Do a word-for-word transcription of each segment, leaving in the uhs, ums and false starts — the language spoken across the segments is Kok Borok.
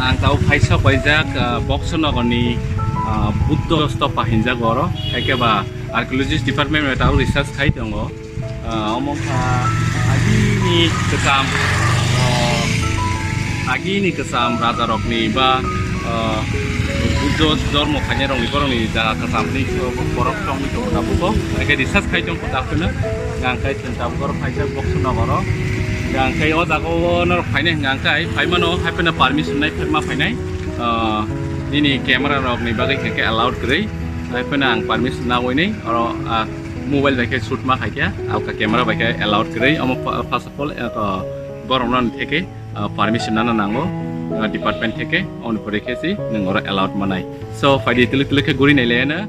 Ang tau phaisok paijak, ah, Boxo Nogorni, ah, Buddho Stupa hinjak oro, haikhe ba Archaeologist Department bai tau research khai tongo. Ah, omo wngkha agini kwcham, ah, agini kwcham rajarokni ba, ah, Buddho jormo khainai rokni borokni jaga kwcham hinwi borok chongwi tongo tabukbo. Haikhe research khai tongkha daphino. Hingkha khe chwng tabuk oro phaijak Boxo Nogoro. Hingkha khe o jaga o norok phainai hingkha khe phaimano, haiphano permission nai ma phainai. Ah, nini camera rokni bagwi hingkha khe allowed kwrwi. Haiphano ang permission nawi nai oro, ah, mobile bai khe shoot ma khaikha, alka camera bai khe allowed kwrwi. Omo pa-, first of all, eh, borokno theke, ah, permission nana nango, ah, department theke, oboni pore khe se nwng oro allowed manai. So, phaidi twlwk twlwk khe guri nai le na.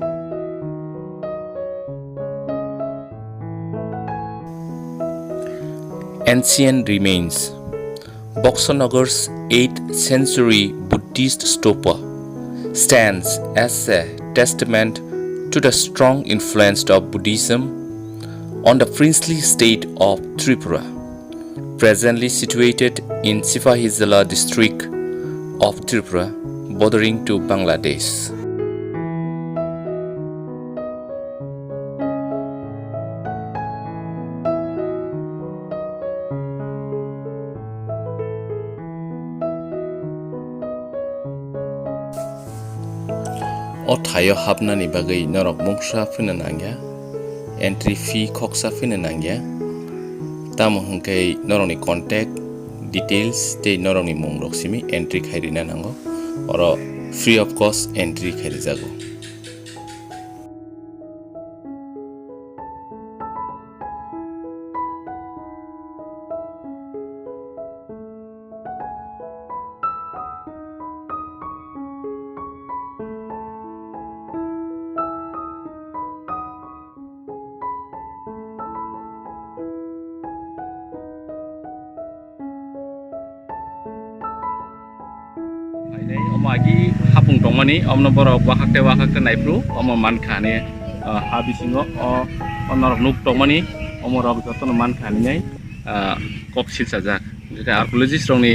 Ancient remains. Boxo Nogor's eighth century Buddhist stupa stands as a testament to the strong influence of Buddhism on the princely state of Tripura, presently situated in Sipahijala district of Tripura, bordering to Bangladesh. O thaio hapnani bagwi norok mungsa phino nangya, entry fee khoksa phino nangya. Tamo hwnkhe norokni contact details tei norokni mungrok simi entry khai rina nango. Oro free of cost entry khai rijago. Phainai omo agi hapung tongmani, omono borok wakhak tei wakhak tei naiphru omo mankha ani, ah, ha bisingo o, o norok nuk tongmani, omo rok jotono mankha ani nai, ah, kok silchajak. Jeta archaeologist rokni,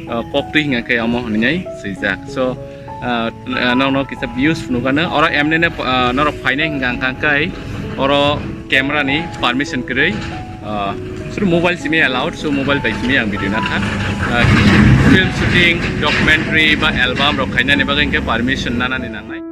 ah, kok twi hingkha khe omo hwnwi nai swijak. So, ah, ah, nokno kisa views phunukgano. Oro emnene, ah, norok phainai hingkha hingkha khe oro camera ni permission kwrwi, ah, suru mobile simi allowed, so mobile bai simi ang video nakha. Ah, film shooting, documentary ba album rok khainani bagwi hingkhe permission nanani nangnai.